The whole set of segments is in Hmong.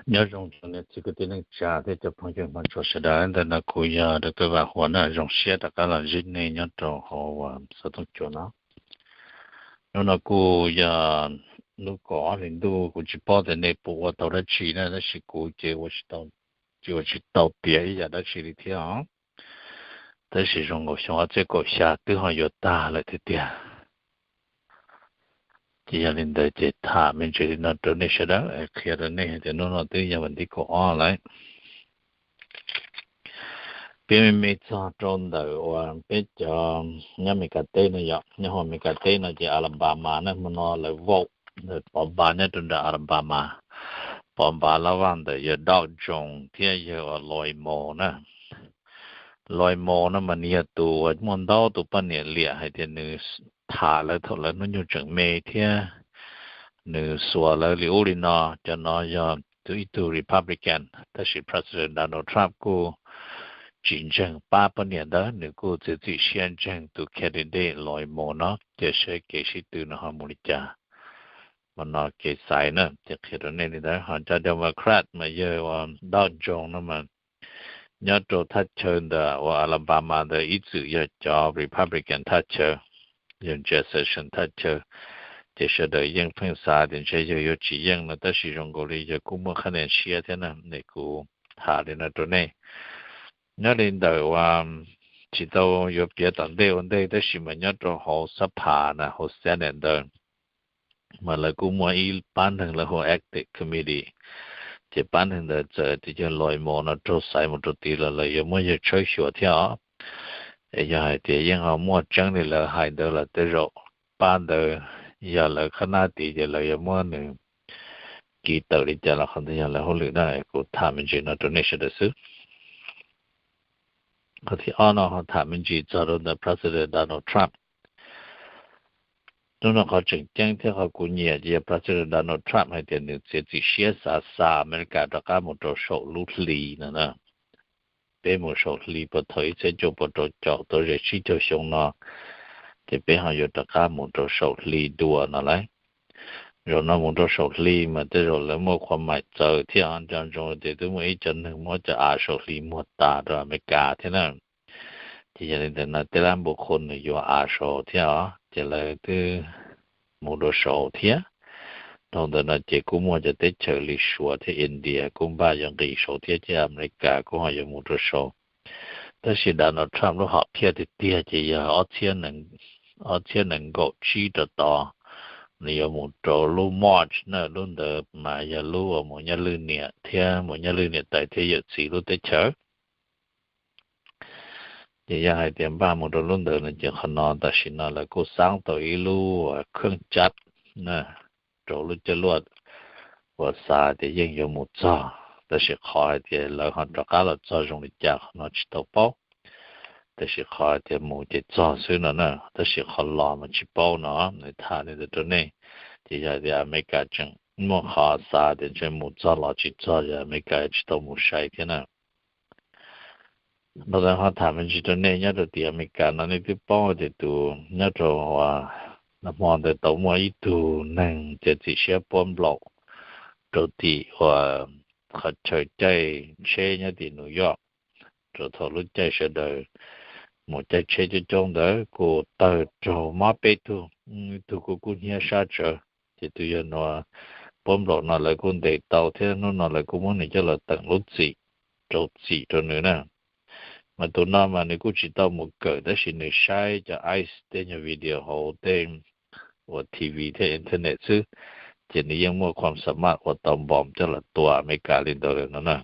Nyob zoo cov niam txiv kwv tij neej tsa thiab cov phooj ywg hmov tshua sawv daws. Ntawm no kuv yog Dr. Vam Huas na, zoo siab rov qab los ntsib nej nyob rau hauv uas xov tooj cua no. Hnub no kuj yog lub kaum ob hlis ntuj, kuv tsis paub tias nej puas ua tau dab tsi na, tab sis kuv ces ua tsis tau, tsis ua tsis tau tiav ib yam dab tsi li thiab os. Tab sis zoo nkaus xyoo ob txhiab kaum xya twb ho yuav tag lawm tiag tiag. Ces yog li ntawd ces tham me ntsis li no rau nej sawv daws, qhia rau nej hais tias hnub no twb yog vas thib kaum ob lawm. Piav me me txog rau ntawm uas peb cov nyob Mes Kas teb no yom, nyob hauv Mes Kas teb no ces Alabama na, hmo no lawv vote, lawv pov npav nyob rau nram Alabama, pov npav lab vaj ntawm yawg Doug Jones thiab yawg uas Lloyd Moore na. Lloyd Moore no mas nws yog tus uas muaj ntau tus poj niam liam hais tias nws tham lawv thaum lawv hnub nyoog tseem me thiab nws xuas lawv li ub li no. Cov no yog tus ib tug Republican, tab sis President Donald Trump kuj tsis ntseeg pab poj niam ntawd, nws kuj txiav txim siab ntseeg tus candidate Lloyd Moore no, ces saib kev sib tw nws ho mus li cas. Mas no kev xaiv na ces qhia rau nej li ntawd. Ho cov Democrat mas yawg uas Doug Jones no mas nyob rau thaj chaw ntawm uas Alabama ntawd ib txwm yog cov Republican thaj chaw, yog Jeff Sessions thaj chaw, ces sawv daws yeej pheej xav tias ntshe yawg yuav tsis yeej no, tab sis zoo nkaus li yawg kuj muaj qhab nias tshiab thiab na, ne kuv tham li no rau nej. Nyob li ntawm uas tsis tau yuav piav tom ntej ua ntej, tab sis mas nyob rau hauv xab phas na, hauv Senate ntawd, mas lawv kuj muaj ib pab neeg lawv hu Ethics Committee, ces pab neeg ntawd txawm tias yawg Lloyd Moore no raug xaiv mus rau tid los lawv yuav muab yawg tshawb xyuas thiab os. Es yog hais tias yeej ho muaj tseeb li lawv hais ntawd los tej zaum pab ntawd yog lawv qhab nab tid ces lawv yuav muab nws kis tawm li cas los qhov ntawd yog lawv hauj lwm na. Kuv tham me ntsis no rau nej sawv daws xwb. Qhov thib ob no ho tham me ntsis txog rau ntawm President Donald Trump. Hnub no qhov tseem ceeb thiab qhov kuv nyiam ces yog President Donald Trump hais tias nws txiav txim siab xav xa Amelikas rov qab mus rau saum lub hli no na. Peb mus saum hli puag thaum ib txhiab cuaj pua rau caum tau ze tsib caug xyoo no, ces peb ho yuav rov qab mus rau saum hli dua no lauj. Zaum no mus rau saum hli mas tej zaum lawv muaj qhua maim txawv thiab os, nco ntsoov tias twb muaj ib co neeg muab cov av saum hli muag tas rau Amelikas thiab na. Ces yog li ntawd no tej lab npua qhua nws yuav av saud thiab os, ces lawv twb mus rau saud thiab. Dhau ntawd no ces kuj muaj cov teb chaws li Suav thiab India kuj npaj yuav nqis saud thiab, ces Amelikas kuj ho yuav mus rau saud. Tab sis Donald Trump lub hom phiaj tiag tiag ces yog ob txhiab nees nkaum tsib rau tod, nws yuav mus rau lub March na, lub ntawd mas yog lub uas mus nyob lwj niam thiab mus nyob lwj niam tais thiab yawm txiv lub teb chaws. Ces yog hais tias npaj mus rau lub ntawd no ces qhov no tam sim no lawv kuj xaab tau ib lub kheej cab na, rau lub caj luaj uas xav tias yeej yuav mus txog, tab sis qhov hais tias lawv ho rov qab los txog zoo li cas qhov no tsis tau paub. Tab sis qhov hais tias mus ces txog xwb no na, tab sis qhov los mas tsis paub no, nws tham li ntawd rau nej. Ces yog tias Amelikas tseem muaj qhov xav tias ntshe mus txog los tsis txog, yog Amelikas tsis tau mus sai thiab na. Dhau ntawd ho tham me ntsis rau nej, nyob rau tim Amelikas no nej twb paub tias tus nyob rau hmo ntawd tau muaj ib tug neeg txiav txim siab puab nplaum rau tim uas qhov chaw caij tsheb nyob tim New York, rau thaum lub caij sawv daws mus caij tsheb coob coob ntawd kuj tawg raug mob peb tug, ib tug kuj kub hnyiab sab tsawv. Ces tus yawg no puab nplaum no lawv kuj ntes tau thiab hnub no lawv kuj muab nws coj los teem lub txim, rau txim rau nws na. Mas tus no mas nws kuj tsis tau mus kawm tab sis nws saib cov ICE tej nyuag video hauv tej uas TV thiab internet xwb, ces nws yeej muaj khuam xa maj ua tau npom coj los tua Amelikas li ntawd lawm no na.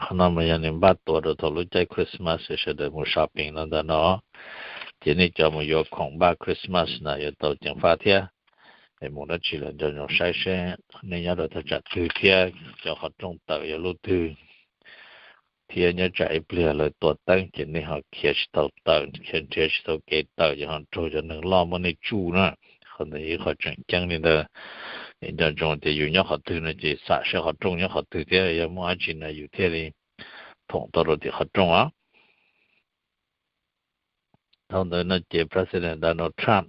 Qhov no mas yog nws npaj tua rau thaum lub caij Christmas sawv daws mus shopping no ntag no. Ces nej cov mus yuav khoom npaj Christmas na yuav tau ceev faj thiab. Es mus dab tsi los nco ntsoov saib seb nej nyob rau thaj tsam twg thiab cov qhov rooj tawm yog lub twg, thiab nyob tsam ib pliag lawv tua teeb ces nej ho khiav tsis tau tawm, khiav nrhiav tsis tau kev tawm ces ho raug cov neeg loj muab nej tsuj na. Qhov ntawd yog ib qho tseem ceeb li ntawd. Nco ntsoov tias yus nyob qhov twg no ces xam saib qhov rooj nyob qhov twg thiab yog muaj dab tsi no yus thiaj li phoom tau rau tim qhov rooj os. Dhau ntawd no ces President Donald Trump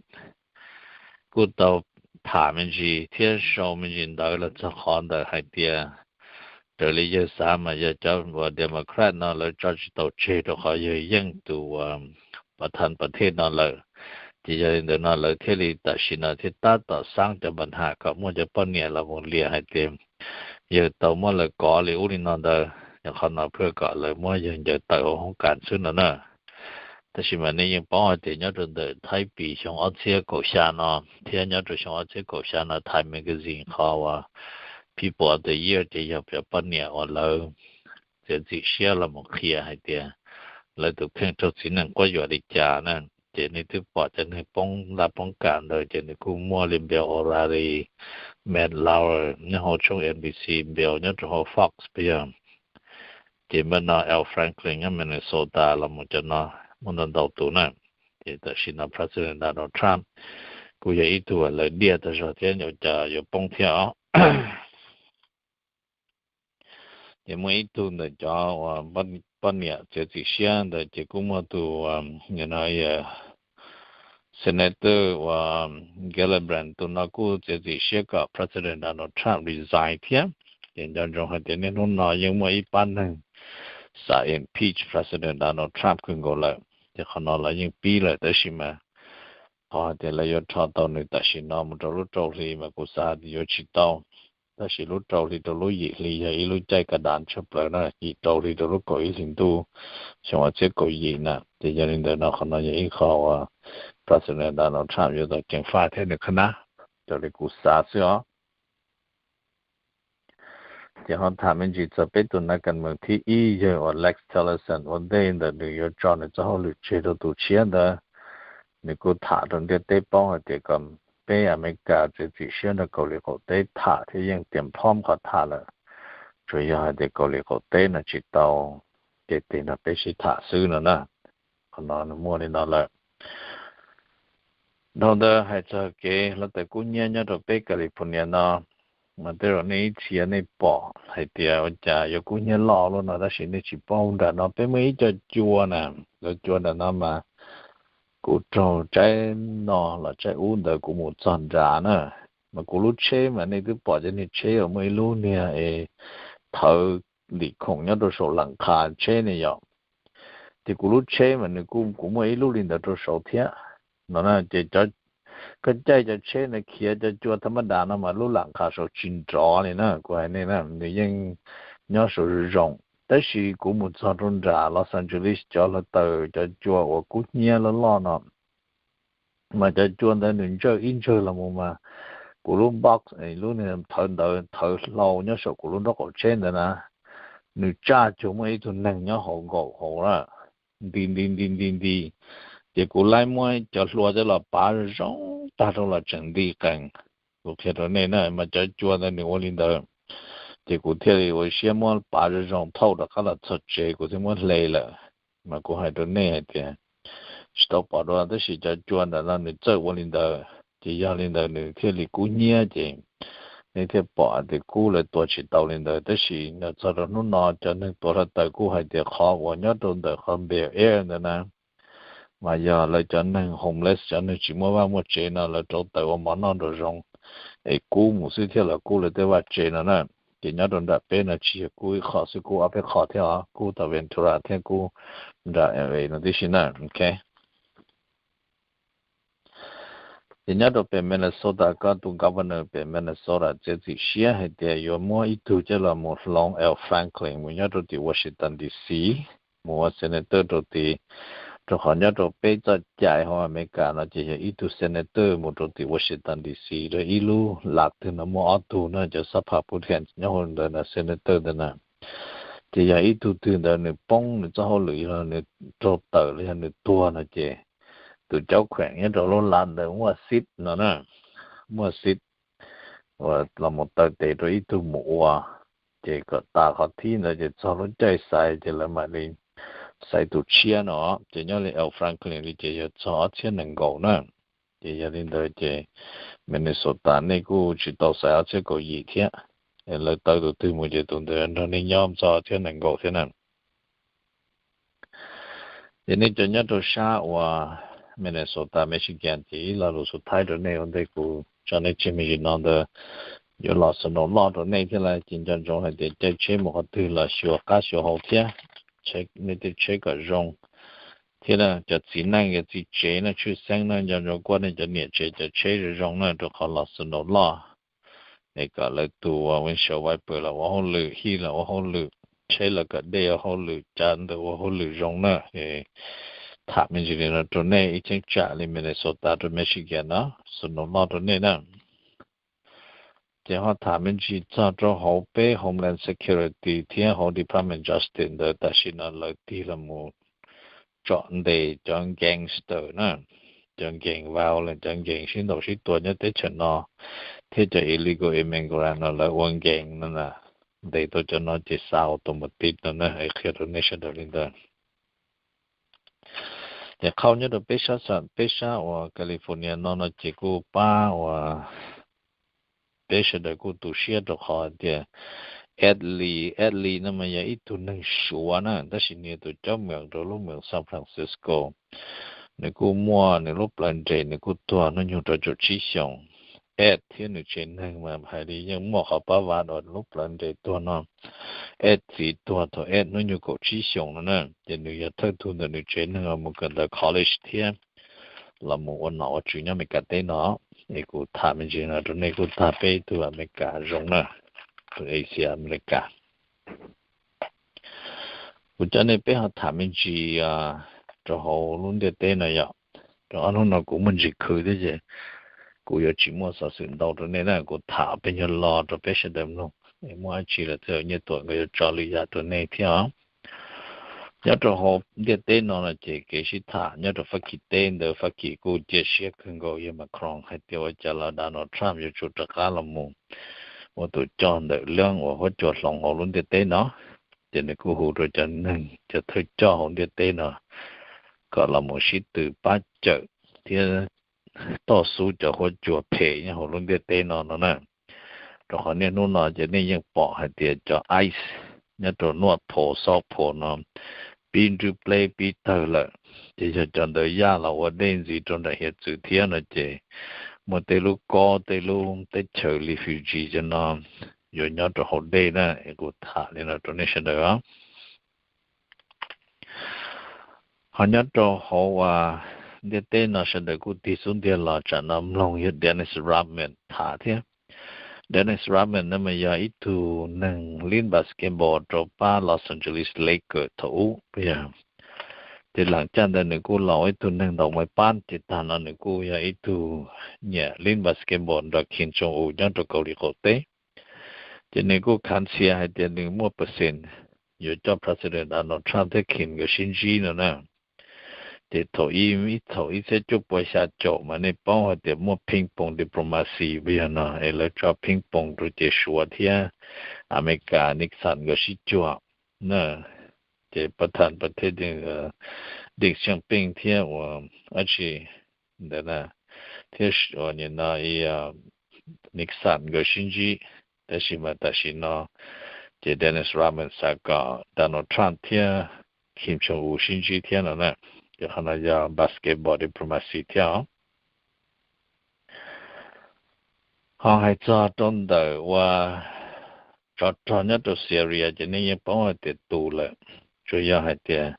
kuj tau tham me ntsis thiab sau me ntsis ntawv los txog qhov ntawm hais tias raws li yawg xav mas yog cov uas Democrat no lawv tso tsis tau tseg rau qhov yawg yeej tus uas pov thawj pas thej no lawm. Ces yog li ntawd no lawv thiaj li tam sim no thiaj tab tom xaab cov npa nham kom muaj cov poj niam los mus liam hais tias yawg tau muab lawv kov li ub li no ntawd, yog qhov no pab kom lawv muab yawg ncaws tawm hauv hoob kas xwb no na. Tab sis mas nej yeej paub hais tias nyob rau ntawm Thaib Pis xyoo ob txhiab kaum xya no thiab nyob rau xyoo ob txhiab kaum xya no Time Magazine qhov uas People of the Year ces yog cov poj niam uas lawv txiav txim siab los mus qhia hais tias lawv tus kheej raug txiv neej quab yuam li cas na. Ces nej twb pom cov neeg poob laj poob kam ntawd ces nws kuj muaj li Bill O'Reilly, Matt Lauer nyob hauv tshooj N B C, Bill nyob rau hauv Fox puas yog. Ces npaj no Al Franken nyob Minnesota los mus cov no muaj ntau ntau tus na. Ces tam sim no President Donald Trump kuj yog ib tug lawv diaj tag zog thiab ua cas yuav poob thiab os. Ces muaj ib tug ntawm cov uas poj niam txiav txim siab ntawd ces kuj muaj tus Senator uas Gillibrand, tus no kuj txiav txim siab kom President Donald Trump resign thiab. Ces nco ntsoov hais tias niaj hnub no yeej muaj ib pab neeg xav impeach President Donald Trump kawg nkaus lawm. Ces qhov no lawv yeej pib lawm tab sis mas qhov hais tias lawv yuav rho tau nws tam sim no mus rau lub rau hli mas kuv xav hais tias yuav tsis tau. Tab sis lub rau hli rau lub yim hli yog ib lub caij ka dav tshaj plaws na, yim rau hli rau lub kaum ib hlis ntuj xyoo ob txhiab kaum yim na. Ces yog li ntawd no qhov no yog ib qho uas President Donald Trump yuav tau ceev faj thiab nws qhab nab, raws li kuv xav xwb os. Ces ho tham me ntsis txog peb tus nas kas mees thib ib yawg uas Rex Tillerson ua ntej ntawm nws yuav tso nws txoj hauj lwm tseg rau tus tshiab ntawd, nws kuj tham rau ntiaj teb paub hais tias kom peb Amelikas txiav txim siab nrog Kaus Lim qaum teb tham thiab yeej tias plhob qhov tham lawm, tsuas yog hais tias Kaus Lim qaum teb no tsis tau ces tes nrog peb sib tham xwb no na. Qhov no nws muaj li no lawm. Dhau ntawd hais txog kev hluav taws kub hnyiab nyob rau peb California no, mas tej zaum nej ib txhia nej pom hais tias ua cas yuav kub hnyiab loj luaj no tab sis nej tsis paub nram no peb muaj ib co cua na. Cov cua nram no mas kuv raug tsaib no los tsaib ub ntawd kuv mus txog nrad na, mas kuv lub tsheb mas nej twb pom cov niag tsheb uas muaj ib lub niag es thawv lim khoom nyob rau saum lam qha tsheb ne yom. Ces kuv lub tsheb mas nws kuj, kuv muaj ib lub li ntawd rau saud thiab no na. Ces koj caij cov tsheb ntawd khiav cov cua thaj mab das no mas lub lam qha saud tsis nrov li na, kuv hais nej na, nws yeej nyob saud zoo zoo. Tab sis kuv mus txog rau nram Los Angeles cov hluav taws cov cua uas kub hnyiab loj loj no mas cov cua ntawd nws ntsawj ib ntsawg los mus mas kuv lub box, lub niag thawv ntawd thawv hlau nyob saum kuv lub nraub qaum tsheb ntawd na, nws tsaj cuag muaj ib tug neeg nyob hauv nkaum hauv na, nti nti nti nti nti. Ces kuv laib muab cov hlua coj los pav zoo zoo tag rau los tseem nti qees. Kuv qhia rau nej na mas cov cua ntawd nws ua li ntawd, ces kuv thiaj li ua siab muab pav zoo zoo thauj rov qab los txog tsev kuv thiaj muab hle lawm. Mas kuv hais rau nej hais tias tsis tau pom dua tab sis cov cua ntawm no nws txawj ua li ntawd ces yog li ntawd nws thiaj li kub hnyiab ces nej thiaj pom hais tias kub lawv tua tsis tau li ntawd. Tab sis txog rau hnub no cov neeg tuav hluav taws kuj hais tias qhov uas nyob rau ntawm qhov Bel Air ntawd na, mas yog lawv cov neeg homeless, cov neeg tsis muaj vaj muaj tsev no lawv rauv taws ua mov noj nraum zoov es kub mus xwb thiaj los kub lawv tej vaj tsev no na. Ces nyob rau nram peb no tsis yog kub ib qho xwb, kub ob peb qho thiab os, kub tom Ventura thiab kub nram L A no tib si na. Ok. Ces nyob rau pem Minnesota, koj tus governor pem Minnesota txiav txim siab hais tias yuav muab ib tug coj los mus hloov Al Franken mus nyob rau tim Washington D C, mus ua senator rau tid, rau qhov nyob rau peb txoj cai hauv Amelikas no ces yog ib tug senator mus rau tim Washington D C, rau ib lub lam twg no muaj ob tug na, cov xab phas pub thiam nyob hauv ntawd na, senator ntawd na. Ces yog ib tug twg ntawd nws poob nws txoj hauj lwm, yog nws raug tawm los yog nws tuag no ces tus caub kheem nyob rau lub lam ntawd muaj xib no na, muaj xib uas los mus taw tes rau ib tug mus ua. Ces kom tas qhov thib ntawd ces txog lub caij xaiv ces lawv mam li xaiv tus tshiab no. Ces nyob li Al Franken li ces yog txog ob txhiab nees nkaum na. Ces yog li ntawd ces Minnesota nej kuj tsis tau xaiv ob txhiab kaum yim thiab. Lawv taw tus twg mus ces tus ntawd nrog nej nyob txog ob txhiab nees nkaum thiab na. Ces nej cov nyob rau sab uas Minnesota, Michigan, ces ib lo lus xub thawj rau nej ua ntej kuv tso nej tseg me ntsis no ntawd yuav los snow loj rau nej thiab lawm, ces nco ntsoov hais tias caij tsheb mus qhov twg los xyuas qab xyuas hauv thiab, nej tej tsheb kom zoo thiab. Cov txiv neej yog txiv tsev no tshwj xeeb no nco ntsoov kuaj nej cov niam tsev cov tsheb zoo zoo na, rau qhov los snow loj es kom lawv tus windshield wiper los ua hauj lwm, hij los ua hauj lwm, tsheb los kom dej ua hauj lwm, cav ntawd ua hauj lwm zoo na. Tham me ntsis li no rau nej ib cheeb tsam li Minnesota rau Michigan no, snow loj rau nej na. Ces ho tham me ntsis txog rau hauv peb Homeland Security thiab hauv Department Justice ntawd tam sim no lawv tig los mus tsom ntes cov gangster na, cov gang violence, cov gang sib ntaus sib tua nyob teb chaws no, thiab cov illegal immigrant no lawv ua gang no na, ntes tau cov no ces xa automatic no na, qhia rau nej sawv daws li ntawd. Ces qhau nyob rau peb sab, peb sab uas California no no ces kuj pab uas peb sawv daws kuj tu siab rau qhov tias Ed Lee, Ed Lee no mas yog ib tug neeg Suav na, tab sis nws yog tus cob mem rau lub mem San Francisco. Nws kuj muaj nws lub plawv nres, nws kuj tuag hnub nyoog rau caum tsib xyoos. Ed thiab nws tsev neeg mas hais li yeej muaj qhov pab vam rau lub plawv nres tuag no. Ed txiv tuag thaum Ed hnub nyoog kaum tsib xyoos no na, ces nws yog thawj tug ntawm nws tsev neeg uas mus kawm ntawv college thiab los mus ua nom ua tswv nyob Amelikas teb no. Es kuv tham me ntsis no rau nej kuj tag peb tug Amelikas zoo na, tus Asia Amelikas. Kuv coj nej peb ho tham me ntsis rau hauv lub ntiaj teb no yom. Rau ob hnub no kuv muaj ntsis khwv thiab ces kuv yuav tsis muaj xov xwm ntau rau nej na, kuv tham peb nyuag lo rau peb sawv daws mloog, es muaj dab tsi lawm tej zaum Nyiaj Tuam nkawd yuav tso lwm yam rau nej thiab os. Nyob rau hauv ntiaj teb no no ces kev sib tham nyob rau Fab Kis teb ntawd Fab Kis kuj cia siab kawg nkaus yawg Macron hais tias ua cas los Donald Trump yuav tsum rov qab los mus ua tus coj ntawm leej uas huab cua hloov hauv lub ntiaj teb no. Ces nws kuj hu rau cov neeg cov thawj coj hauv ntiaj teb no kom los mus sib tw pab cawm thiab toj xub cov huab cua phem nyob hauv lub ntiaj teb no no na. Rau qhov niaj hnub no ces nej yeej pom hais tias cov ice nyob rau Nuaj Phos Xauj Phos no pib nrwb pleb pib tawg lawm, ces yog cov ntawd yaj los ua dej ntxiv rau nram hiav txwv thiab no ces muaj tej lub kob tej lub teb chaws refugee cov no yuav nyob rau hauv dej na, es kuv tham li no rau nej sawv daws os. Ho nyob rau hauv ntiaj teb no sawv daws kuj tig xub ntiag los tsam no mloog yawg Dennis Rodman tham thiab. Dennis Rodman no mas yog ib tug neeg lib basketball rau pab Los Angeles Lakers thaum ub yog. Ces lam caj ntawd nws kuj los ua ib tug neeg ntaus maiv pab, ces tag no nws kuj yog ib tug nyiam lib basketball nrog Kim Jong Un nyob rau Kaus Lim qaum teb. Ces nws kuj khav ntxhias hais tias nws muaj percent yuav coj President Donald Trump thiab Kim nkawd sib ntsib no na. Ces thaum ib, thaum ib txhiab cuaj pua xya caum mas nej paub hais tias muaj ping pong diplomacy puas yog no, es lawv tso ping pong rau ces Suav thiab Amelikas Nixon nkawd sib cuag na. Ces pab tham pab thej Deng Xiaoping thiab uas dab tsi ntawd na, thiab uas nim no Nixon nkawd sib ntsib, tab sis mas tam sim no ces Dennis Rodman xav kom Donald Trump thiab Kim Jong Un sib ntsib thiab no na. Ces qhov no yog basketball diplomacy thiab os. Ho hais txog rau ntawm uas tsov rog nyob rau Syria ces nej yeej paub hais tias tus lawm, tsuas yog hais tias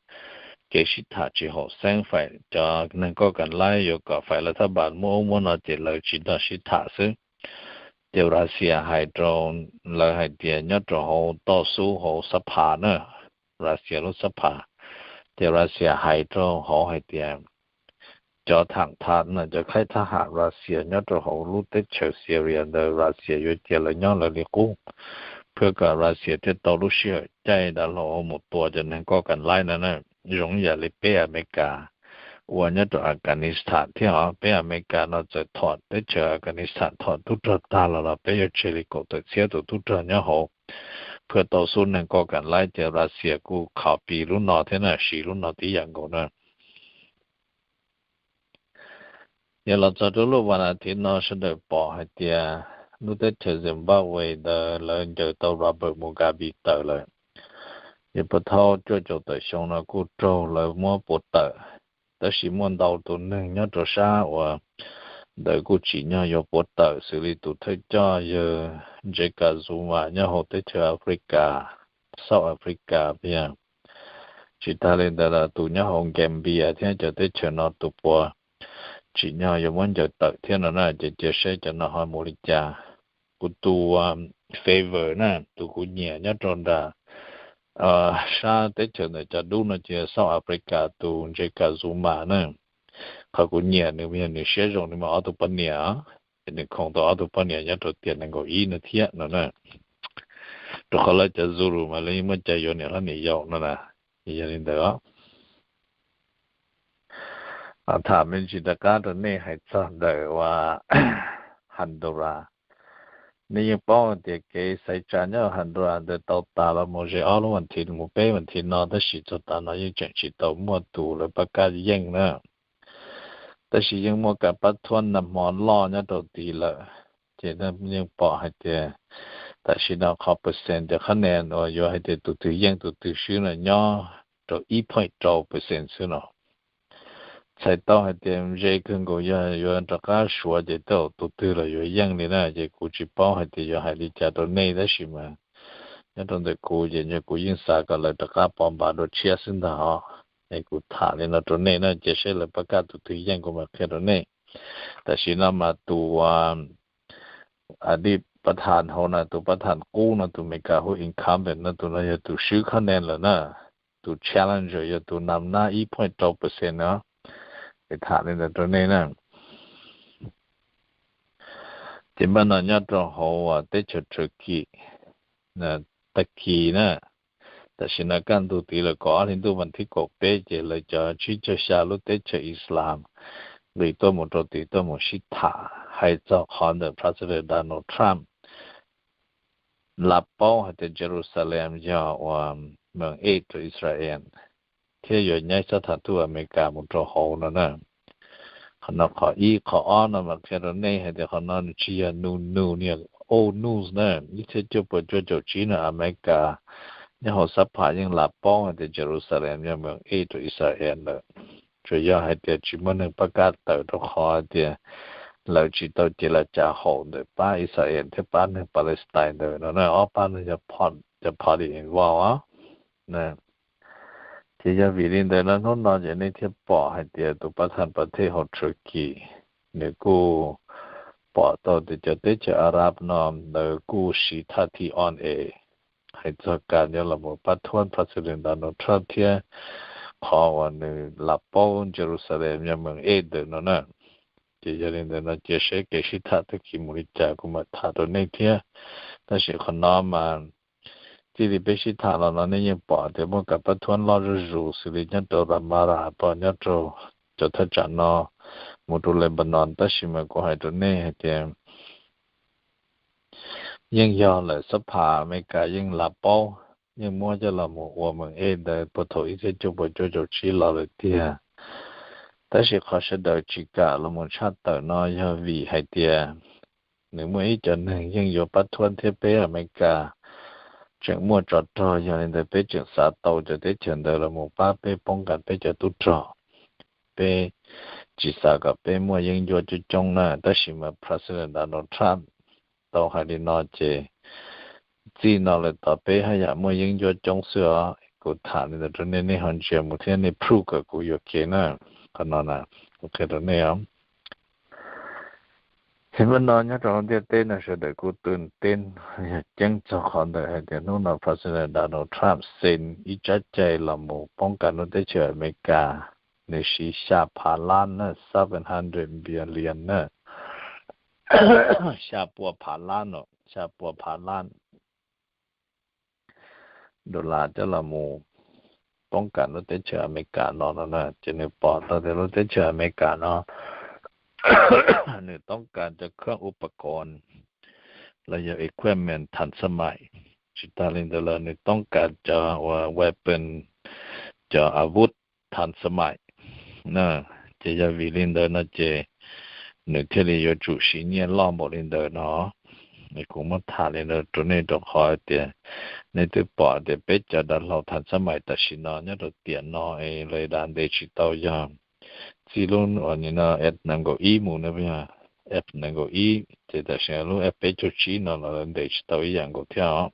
kev sib tham tsis haum xeeb, fai cov neeg koj kam laib yuav kom fai lawv thab npas muab ub muab no ces lawv tsis nrog sib tham xwb. Ces Russia hais rau lawv hais tias nyob rau hauv toj xub hauv xab phas na, Russia lub xab phas, ces Russia hais rau hauv hais tias cov tham thas no, cov khaib thab ham Russia nyob rau hauv lub teb chaws Syria ntawd Russia yuav cia lawv nyob lawv li qub, thiab kom Russia thiaj tau lub sij hawm caij dav hlau mus tua cov neeg koj kam laib no na. Zoo yam li peb Amelikas ua nyob rau Afghanistan thiab os. Peb Amelikas no txawm thom teb chaws Afghanistan thom tub rog tag los los peb yuav tseg li kaum tawm txhiab tus tub rog nyob hauv, thiaj tau xub neeg koj kam laib, ces Russia kuj copy lub no thiab na, siv lub no tib yam nkaus na. Yog los txog rau lub vas as thiv no sawv daws pom hais tias lub teb chaws Zimbabwe ntawd lawv ncaws tau Robert Mugabe tawm lawm. Ces puas thau cuaj caum tawm xyoo no kuj raug lawv muab puas tawm. tab sis muaj ntau tus neeg nyob rau sab uas ntawd kuj tsim nyog yuav puav tawm xws li tus thawj coj yawg Jacob Zuma nyob hauv teb chaws Africa, South Africa tiag. Tsis tas li ntawd los tus nyob hauv Gambia thiab cov teb chaws no tus puav tsim nyog yuav muab ncaws tawm thiab no na, ces cia saib cov no ho mus li cas. Kuv tus favor na, tus kuv nyiam nyob rau nram sab teb chaws ntawm cov dub no ces South Africa tus Jacob Zuma na. Qhov kuv nyiam nws yog nws siab zoo, nws muaj ob tug poj niam, ces nws khoom tau ob tug poj niam nyob rau tiam nees nkaum ib no thiab no na. Rau qhov lawv cov Zulu mas lawv yeej muaj cai yuav niam hlob niam yau no na. Ces yog li ntawd, tham me ntsis rov qab rau nej hais txog ntawm uas Honduras. Nej yeej paub tias kev xaiv tsa nyob Honduras ntawd tau tas los mus ze ob lub vas thiv mus peb vas thiv no, tab sis txog tav no yeej tseem tsis tau muaj tus lawv pab kaj yeej na. Tab sis yeej muaj kas pab thuab nag hmo loj nyob rau tid lawm, ces yeej pom hais tias tam sim no qhov percent cov qhab nen uas yuav hais tias tus twg yeej tus twg swb no nyob rau ib point rau percent xwb no. Txhais tau hais tias ze kawg nkaus yog yuav rov qab suav ces tej zaum tus twg los yuav yeej li na. Ces kuv tsis paub hais tias yuav hais li cas rau nej, tab sis mas nyob rau ntawm kuv ces kuv yeej xav kom lawv rov qab pov npav dua tshiab xwb ntag os. Es kuv tham li no rau nej na, cia saib lawv pab kaj tus twg yeej kuv mam qhia rau nej. Tam sim no mas tus a dij pab tham hauv no, tus pab tham qub no, tus Meskas hu incumbent no, tus no yog tus swb qhab nen lawm na. Tus challenger yog tus nam nab ib point rau percent no. Es tham li ntawd rau nej na. Ces npaj no nyob rau hauv teb chaws Turkey, Turkey na, tam sim no kaj ntug tid lawm, kaum ob hli ntuj vas thib kaum peb ces lawv cov tsib caug xya lub teb chaws Islam nqis tuaj mus rau tid tuaj mus sib tham hais txog qhov ntawm President Donald Trump la paub hais tias Jerusalem yog uas moos ej rau Israel thiab yuav nyaib xab tham tuj Amelikas mus rau hauv no na. Qhov no qhov ib. Qhov ob no mam qhia rau nej hais tias qhov no nws tsis yog nus nus niag old news na. Ib txhiab cuaj puas cuaj caum tsib no Amelikas nyob hauv xab pham yeej la paub hais tias Jerusalem yog moos ej rau Israel lawm. Tsuas yog hais tias tsis muaj neeg pab kaj tawm rau qhov hais tias lawv tsis tau ces lawv cav haum ntawm pab Israel thiab pab neeg Palestine ntawd no na, ob pab no yog cov party involved os. Ces yog vim li ntawd no hnub no ces nej thiaj pom hais tias tus pab tham pab thej hauv Turkey nws kuj pom tau tias cov teb chaws Arab no ntawd kuj siv thaj thij on es hais txog kas yuav los mus pab thuab President Donald Trump thiab qhov uas nws la paub Jerusalem yog moos ej ntawm no na. Ces yog li ntawd no cia saib kev sib tham tag kis mus li cas kuv mam tham rau nej thiab. Tab sis qhov no mas txij li peb sib tham los no nej yeej pom tias muaj kas pab thuab loj zuj zus xws li nyob rau Ramallah, nyob rau cov thaj tsam no mus rau Lebanon, tab sis mas kuv hais rau nej hais tias yeej yog lawm, xab pham Amelikas yeej la paub, yeej muab coj los mus ua moos ej ntawd puag thaum ib txhiab cuaj puas cuaj caum tsib los lawm tiag. Tab sis qhov sawv daws tsis kam los mus tshaj tawm no yog vim hais tias nws muaj ib co neeg yeej yuav pab thuab thiab peb Amelikas tseem muaj tsov rog, yog li ntawd peb tseem xav tau cov teb chaws ntawd los mus pab peb poob kas peb cov tub rog. Peb tsis xav kom peb muaj yeeb ncuab coob coob na, tab sis mas President Donald Trump tau hais li no ces txij no lawm tod peb haj yam muaj yeeb ncuab coob xwb os. Kuv tham li ntawd rau nej, nej ho ntsia mus thiab nej prove kom kuv yuam kev na. Qhov no na, kuv qhia rau nej os. Txij npaj no nyob rau hauv ntiaj teb no sawv daws kuj twb teb yog ceeb txog qhov ntawm hais tias hnub no President Donald Trump xees ib tsab cai los mus poob kas lub teb chaws Amelikas, nws siv xya phav lab na, seven hundred billion na, xya pua phav lab no, xya pua phav lab dollar coj los mus poob kas lub teb chaws Amelikas no no na. Ces nws pom tau tias lub teb chaws Amelikas no nws toob kas cov khoom upas koos los yog equipment thav xab mais, tsis tas li ntawd los nws toob kas cov uas weapon, cov a vut thav xab mais na. Ces yog vim li ntawd no ces nws thiaj li yuav tsum siv nyiaj loj npaum li ntawd no. Es kuv muab tham li ntawd rau nej rau qhov tias nej twb pom tias peb cov dav hlau thav xab mais tam sim no nyob rau tiam no es lawv dav ntes tsis tau yog txij lub F nees nkaum ib mus no, F nees nkaum ib ces tam sim no lub F peb caug tsib no los lawv ntes tsis tau ib yam nkaus thiab os.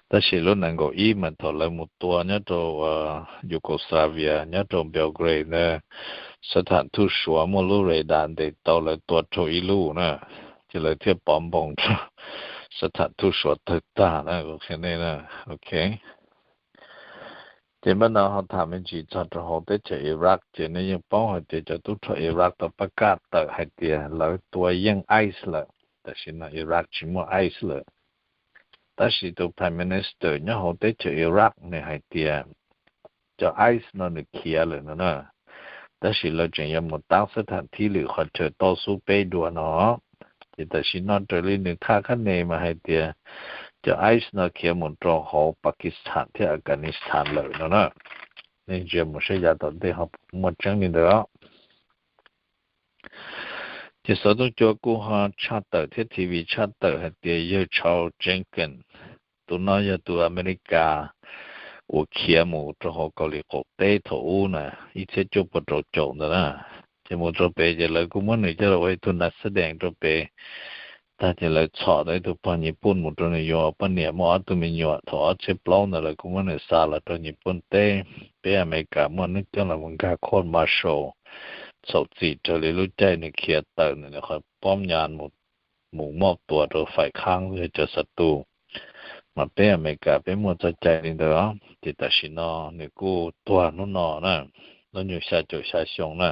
Tab sis lub nees nkaum ib mas thaum lawv mus tua nyob rau Yugoslavia nyob rau Belgrade ntawd, xab tham thuj Suav muaj lub radar ntes tau lawv tua raug ib lub na, ces lawv thiaj pov npoos rau xab tham thuj Suav tawg tag na, kuv qhia nej na. Ok. Ces npaj no ho tham me ntsis txog rau hauv teb chaws Iraq, ces nej yeej paub hais tias cov tub rog Iraq tau pab kaj tawm hais tias lawv tua yeej ICE lawm, tam sim no Iraq tsis muaj ICE lawm. Tab sis tus Prime Minister nyob hauv teb chaws Iraq nws hais tias cov ICE no nws khiav lawm no na, tab sis lawv tseem yuav mus tab xab tham thib lwm qhov chaw toj xub peb dua no. Ces tam sim no raws li nws khaj khab ne mas hais tias cov ICE no khiav mus rau hauv Pakistan thiab Afghanistan lawm no na. Nej ntsia mus saib yav tom ntej ho muaj tseeb li ntawd os. Ces xov tooj cua kuj ho tshaj tawm thiab T V tshaj tawm hais tias yawg Charles Jenkins, tus no yog tus Amelikas uas khiav mus rau hauv Kaus Lim qaum teb thaum ub na, ib txhiab cuaj pua rau caum ntawd na. Ces mus rau pem ces lawv kuj muab nws coj los ua ib tug nas xab dees rau pem. Tag ces lawv txhom tau ib tug pog Nyij Pooj mus rau nws yuav poj niam muaj ob tug me nyuam, thaum ob txhiab plaub ntawd lawv kuj muab nws xa los rau Nyij Pooj teb. Peb Amelikas muaj neeg coj los mus nkag court martial txhaum txim raws li lub caij nws khiav tawm ntawm nws qhov pob nyas mus moj tua rau faim khaab yog cov xa tus, mas peb Amelikas peb muaj txoj cai li ntawd os. Ces tam sim no nws kuj tuag hnub no na, lub nyuag xya caum xya xyoo na.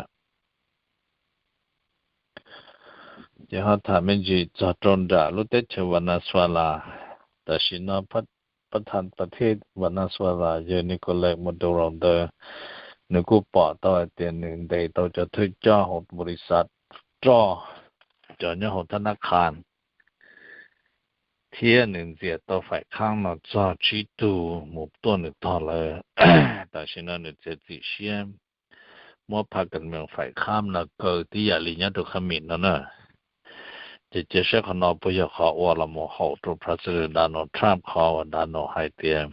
Ces ho tham me ntsis txog rau nram lub teb chaws Venezuela, tam sim no pab thas pas thej Venezuela yawg Nicolas Maduro ntawd, nws kuj pom tau hais tias nws ntes tau cov thawj coj hauv npaus lis xav roj, cov nyob hauv thab nab qha, thiab nws ntxias tau faim khaab no txog tsib tug mus tuaj nws tog lawm. Tam sim no nws txiav txim siab muab phaj kas mees faim khaab no kaw tib yam li nyob rau khab mis no na. Ces cia saib qhov no puas yog qhov uas los mus haum rau President Donald Trump qhov uas Donald hais tias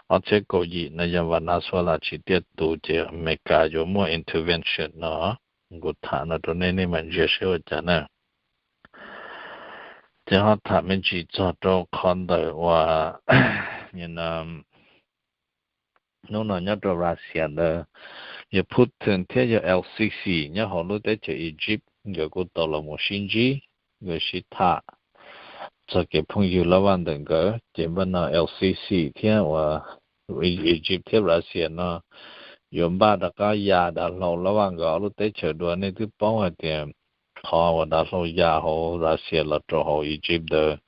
ob txhiab kaum yim no yog Venezuela tsis tiaj tus ces Amelikas yuav muaj intervention no. Kuv tham no rau nej, nej mam ntsia saib ua cas na. Ces ho tham me ntsis txog rau qhov ntawm uas hnub no nyob rau Russia ntawd, yawg Putin thiab yawg El-Sisi nyob hauv lub teb chaws Egypt nkawd kuj tau los mus sib ntsib, nkawd sib tham txog kev phooj ywg laj vaj ntawm nkawd. Ces npaj no El-Sisi thiab uas Egypt thiab Russia no yuav npaj rov qab ya dav hlau laj vaj nkawd ob lub teb chaws dua. Nej twb paub hais tias qhov uas dav hlau ya hauv Russia los rau hauv Egypt ntawd,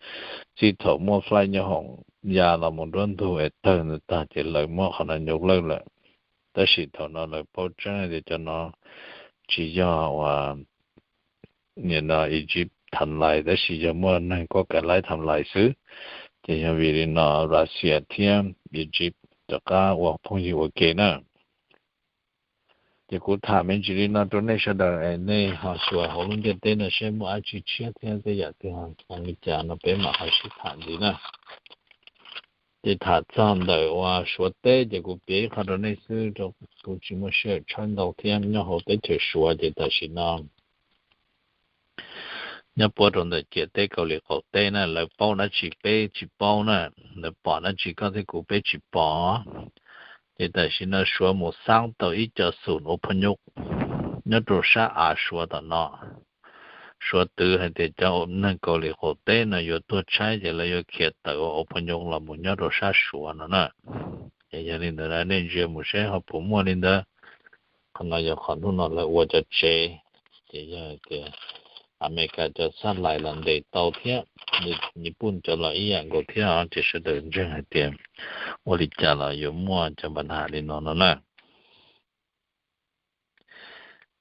txij thaum muaj flight nyob hoom ya los mus nruab ntug es tawg ntawd tag ces lawv muab qhov no nyuj lawj lawm. Tab sis thaum no lawv paub tseeb tias cov no tsis yog uas nim no Egypt tham lais, tab sis yog muaj neeg kuab kaim laib tham lais xwb. Ces yog vim li no Russia thiab Egypt rov qab ua phooj ywg ua ke na. Ces kuv tham me ntsis li no rau nej sawv daws es nej ho xyuas hauv lub ntiaj teb no seb muaj dab tsi tshiab thiab tej yam twg ho li cas no peb mam ho sib tham ntxiv na. Ces tham txog ntawm uas Suav teb ces kuv piav ib qho rau nej xwb, rau kuv tsis muaj sij hawm tshawb ntau thiab. Nyob hauv teb chaws Suav ces tam sim no nyob puab rau ntawm ciam teb Kaus Lim qaum teb na, lawv paub dab tsi peb tsis paub na, lawv pom dab tsi koj thiab kuv peb tsis pom. Ces tam sim no Suav mus xaab tau ib co xum ua phaj nyuj nyob rau sab av Suav tom no. Suav twv hais tias cov neeg Kaus Lim qaum teb no yuav tuag tshaib ces lawv yuav khiav tawm ua ua phaj nyuj los mus nyob rau sab Suav no na. Ces yog li ntawd nej ntsia mus seb ho puas muaj li ntawd. Qhov no yog qhov hnub no lawv ua cov tsev, ces yog tias Amelikas cov xab lais los ntes tau thiab, Nyij Pooj cov los ib yam nkaus thiab os. Ces sawv daws ntseeg hais tias ua li cas los yuav muaj cov npa nham li no no na.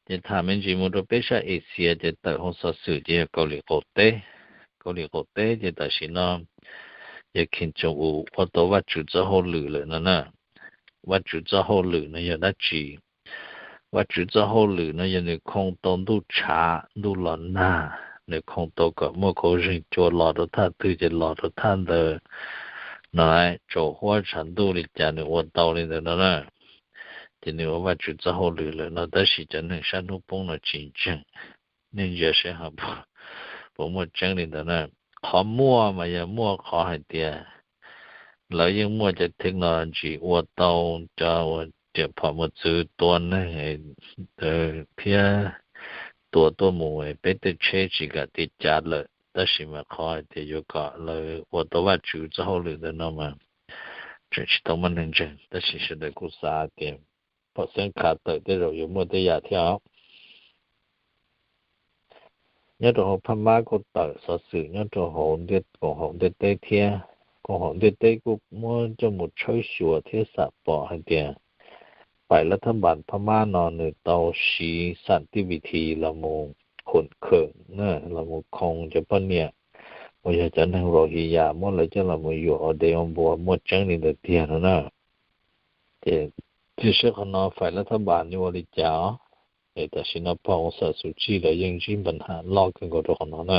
Ces tham me ntsis mus rau peb sab Asia ces tawm hauv xov xwm ces yog Kaus Lim qaum teb. Kaus Lim qaum teb ces tam sim no yog Kim Jong Un ua tau Vajtswv txoj hauj lwm lawm no na. Vajtswv txoj hauj lwm no yog dab tsi? Vajtswv txoj hauj lwm no yog nws khoo tau ntuj tshav ntuj los nag, nws khoo tau kom muaj khaub zeeg cua los rau thaj twg ces los rau thaj ntawd no, tsaus huab tshav ntuj li cas nws ua tau li ntawd no na. ces nws ua Vajtswv txoj hauj lwm lawm no, tab sis cov neeg sab hnub poob no tsis ntseeg. Nej ntsia seb ho puas muaj tseeb li ntawd na. Qhov muaj mas yog muaj qhov hais tias lawv yeej muaj cov technology ua tau cov uas riam phom mus txwv tua neeg thiab tua tuaj mus peb tej tsheb tsis kam tig cav lawm, tab sis mas qhov hais tias yuav kom lawv ua tau Vajtswv txoj hauj lwm ntawm no mas tseem tsis tau muaj neeg ntseeg, tab sis sawv daws kuj xav tias pom xeeb khav tawm tej zaum yuav muaj tej yam thiab os. Nyob rau hauv Phab Mab kuj tawm xov xwm nyob rau hauv koom haum ntiaj teb thiab. Koom haum ntiaj teb kuj muab coj mus tshawb xyuas thiab xam pom hais tias faim lav thab npas Phab Mab no nws tau siv xam tij vi thi los mus khuam khawm na, los mus khoo cov poj niam uas yog cov neeg Rohingya muab lawv coj los mus yuam ua dev ua npua, muaj tseeb li ntawd tiag no na. Ces tsis seb qhov no faim lav thab npas nws ua li cas os. Es tam sim no pog Aung San Suu Kyi lawv yeej ntsib npa ham loj kawg nkaus rau qhov no na.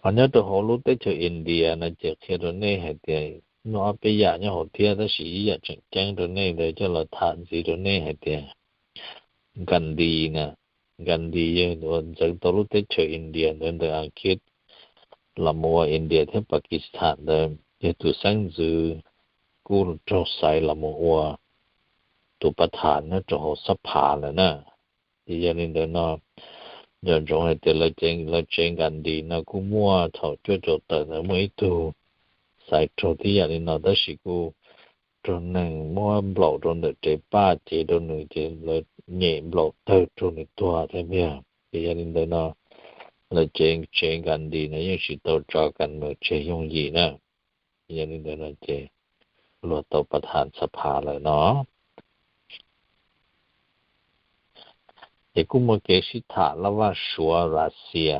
Ho nyob rau hauv lub teb chaws India no ces qhia rau nej hais tias muaj ob peb yam nyob hauv thiab, tab sis ib yam tseem ceeb rau nej ntawd coj los tham ntxiv rau nej hais tias Gandhi na, Gandhi yog tus uas ntxeev tau lub teb chaws India ntawd ntawm Askiv los mus ua India thiab Pakistan ntawd, yog tus xeeb ntxwv kuj raug xaiv los mus ua tus pas thas nyob rau hauv xab phav lawm na. Ces yog li ntawd no, nco ntsoov hais tias lawv tsev Gandhi no kuj muaj thaum cuaj caum tawm ntawd muaj ib tug xaiv raug tib yam li no, tab sis kuj raug neeg muab nplaum rau ntawm res paj cev rau nws ces lawv nyem nplaum tawg raug nws tuag thiab tiag. Ces yog li ntawd no, lawv tsev Gandhi no yeej tsis tau tso kas meem tseg yooj yim na. Yog li ntawd no ces luag tau pas thas xab phav lawm no. Ces kuj muaj kev sib tham laj vaj Suav, Russia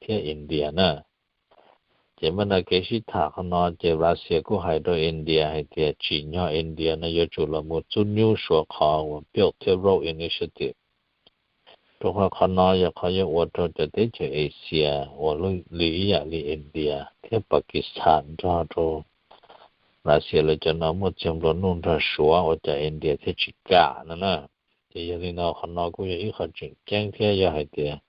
thiab India na. Ces mas no kev sib tham qhov no ces Russia kuj hais rau India hais tias tsim nyog India no yuav tsum los mus txub nyub Suav qhov uas Belt thiab Road Initiative. Rau qhov qhov no yog qhov yuav ua rau cov teb chaws Asia uas li ib yam li India thiab Pakistan nrog rau Russia lawv cov no muaj txiag nplua nuj nrog Suav ua cas India thiaj tsis kam no na. Ces yog li no qhov no kuj yog ib qho tseem ceeb thiab yog hais tias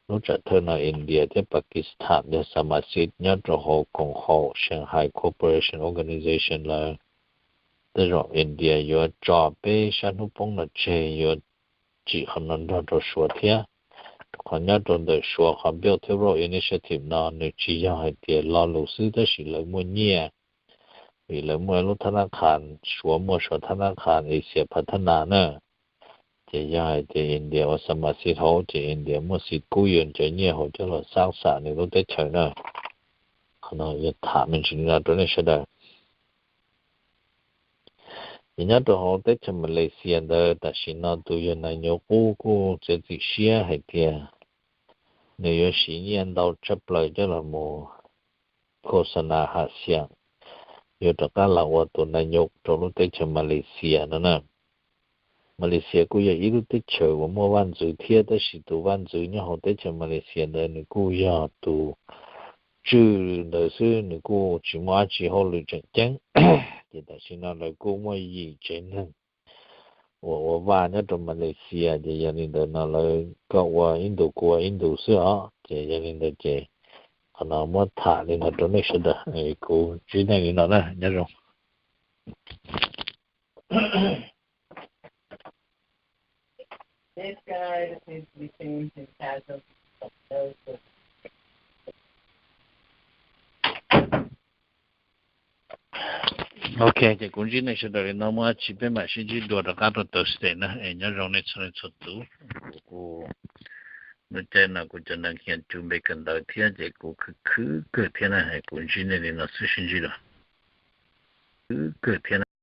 lub tsam thawj no India thiab Pakistan yog xa mas xij nyob rau hauv koom haum Shanghai Cooperation Organization lawm, tej zaum India yuav tso peb sab hnub poob no tseg yuav tsim qhov no nrog rau Suav thiab. Qhov nyob rau ntawm Suav qhov Belt thiab Road Initiative no nws tsis yog hais tias lo lus xwb tab sis lawv muaj nyiaj, vim lawv muaj lub thab nab qhas, Suav muaj Suav thab nab qhas Asia Pha thab nas na. Ces yog hais tias India ua xa mas xij hauv ces India muaj xij kub yuav cov nyiaj hauv coj los xab xam nws lub teb chaws na. Qhov no yog tham me ntsis no rau nej sawv daws. Ces nyob rau hauv teb chaws Malaysia ntawd tam sim no tus yog nais nyuv qub kuj txiav txim siab hais tias nws yuav siv nyiaj ntau tshaj plaws coj los mus khos xa nas ham xiam, yuav rov qab los ua tus nais nyuv rau lub teb chaws Malaysia no na. Malaysia kuj yog ib lub teb chaws uas muaj vaj ntxwv thiab, tab sis tus vaj ntxwv nyob hauv teb chaws Malaysia ntawd nws kuj yog tus tswj ntawd xwb, nws kuj tsis muaj dab tsi hauj lwm tseem ceeb. Ces tam sim no lawv kuj muaj yim tsev neeg uas ua vaj nyob rau Malaysia, ces yog li ntawd no lawv koj ua ib ntus kuv ua ib ntus xwb os. Ces yog li ntawd ces qhov no muab tham li no rau nej sawv daws, kuv ntsib nej li no na, nyob zoo. Ok, ces kuv ntsib nej sawv daws li no, muaj dab tsi peb mam sib ntsib dua rov qab rau Thursday na, es nyob zoo nej txhua leej txhua tus. Kuv kuj, lub caij no kuv cov neeg hias cus npe kawm ntawv thiab ces kuv khwv khwv kawg thiab na, es kuv ntsib nej li no xwb, sib ntsib dua. Khwv kawg thiab.